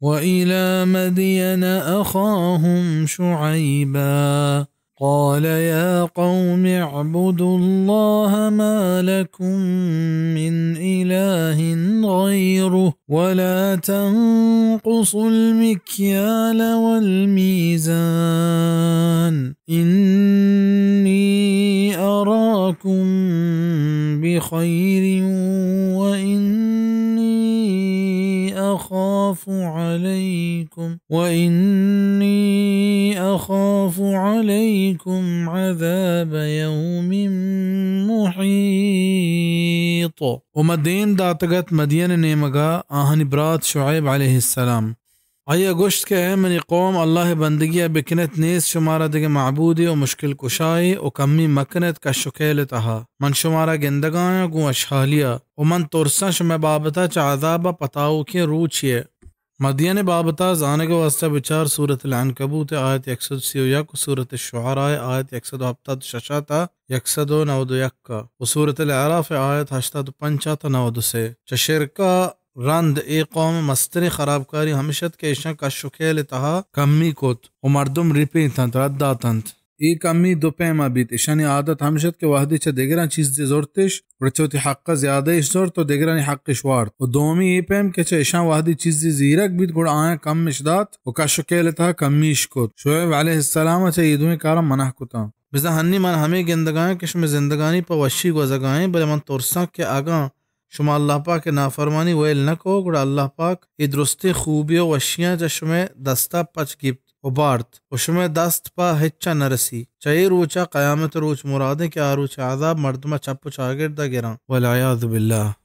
وإلى مدين أخاهم شعيبا قال يا قوم اعبدوا الله ما لكم من إله غيره ولا تنقصوا المكيال والميزان إني أراكم بخير وإني أخاف عليكم وإني أخاف عليكم عذاب يوم محيط. و ما دیم داتگ ات مدین ءِ نیمگ ءَ آہانی برات شعیب علیہ السلام. آئی ءَ گوشت کہ اے منی قوم، اللہ ءِ بندگی ءَ بکن ات، نیست شمارا دگہ معبودے و مشکل کشائے و کمی مکن ات کش و کیل ءِ تہا. من شمارا گندگ ءَ آں گوں وشحالی ءَ و من ترس آں شمئے بابت ءَ چہ عذاب ءَ پہ تاؤکیں روچے ءَ. مدین ءِ بابت ءَ زانگ ءِ واستہ بچار سورت العنکبوت ءِ آیت یک سد سی و یک و سورت الشعراء ءِ آیت یک سد و ہپتاد و شش ءَ تا یک سد و نود و یک ءَ و سورت الاعراف ءِ آیت ہشتاد و پنچ ءَ تا نود و سے. چہ شرک ءَ رند اے قوم ءِ مستریں خرابکاری ہمش ات کہ ایشاں کش و کیل ءِ تہا کمی کت و مردم رپینتنت، رد داتنت. اے کمی دو پیم ءَ بیت. ایشانی عادت ہمش ات کہ وہدے چہ دگراں چیزے زرتش، گڑا چہ وتی حق ءَ زیادہ اش زرت و دگرانی حق اش وارت. و دومی اے پیم کہ چہ ایشاں وہدے چیزے زیرگ بیت، گڑا آیاں کم اش دات و کش و کیل ءِ تہا کمی اش کت. شعیب علیہ السلام ءَ چہ اے دوئیں کاراں منع کتاں. بزاں ہنی من ہمے گندگ ءَ آں کہ شمئے زندگانی پہ وشی گوزگ ءَ ایں، بلے من ترس آں کہ اگاں شما اللہ پاک ءِ نافرمانی ویل نہ کو، گڑا اللہ پاک اے درستیں خوبی و وشیاں چہ شمئے دست ءَ پچ گیپت و بارت و شمئے دست پہ ہچ ءَ نہ رسی. چہ اے روچ ءَ قیامت ءِ روچ مراد ایں کہ آ روچ ءِ عذاب مردم ءَ چپ و چاگرد ءَ گراں. والعیاذ باللہ.